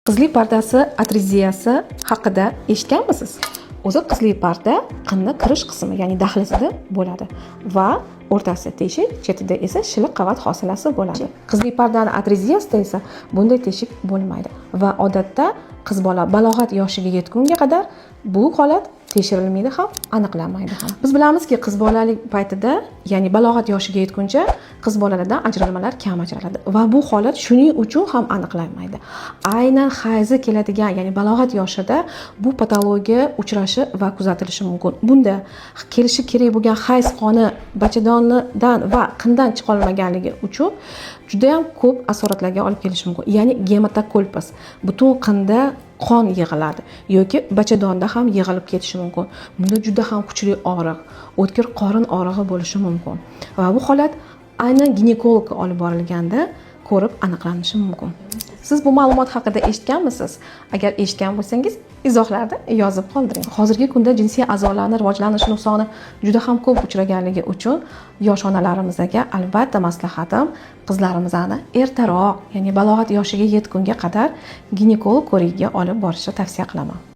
Qizlik pardasi atreziyasi haqida eshitganmisiz? O'zi qizlik parda qinni kirish qismi, ya'ni dahlizida bo'ladi va o'rtasida teshik, chetida esa shiliq qavat hosilasi bo'ladi. Qizlik pardani atreziyasida esa bunday teshik bo'lmaydi va odatda qiz bola balog'at yoshiga yetgunga qadar bu holat tekshirilmaydi ham, aniqlanmaydi ham. Biz bilamizki, qiz bolalik paytida, ya'ni balog'at yoshiga yetguncha qiz bolalardan ajralmalar kam ajraladi va bu holat shuning uchun ham aniqlanmaydi. Aynan hayzi keladigan, ya'ni balog'at yoshida bu patologiya uchrashi va kuzatilishi mumkin. Bunda kelishi kerak bo'lgan hayz qoni bachadonidan va qindan chiqolmaganligi uchun juda ham ko'p asoratlarga olib kelishi mumkin. Ya'ni gematokolpos, butun qinda qon yig'iladi yoki bachadonda ham yig'ilib ketishi mumkin. Bunda juda ham kuchli og'riq, o'tkir qorin og'rig'i bo'lishi mumkin va bu holat aynan ginekologga olib borilganda ko'rib aniqlanishi mumkin. Siz bu ma'lumot haqida eshitganmisiz? Agar eshitgan bo'lsangiz, izohlarda yozib qoldiring. Hozirgi kunda jinsiy a'zolarni rivojlanish nuqsoni juda ham ko'p uchraganligi uchun yosh onalarimizga albatta maslahatim, qizlarimizni ertaroq, ya'ni balog'at yoshiga yetgunga qadar ginekolog ko'rigiga olib borishni tavsiya qilaman.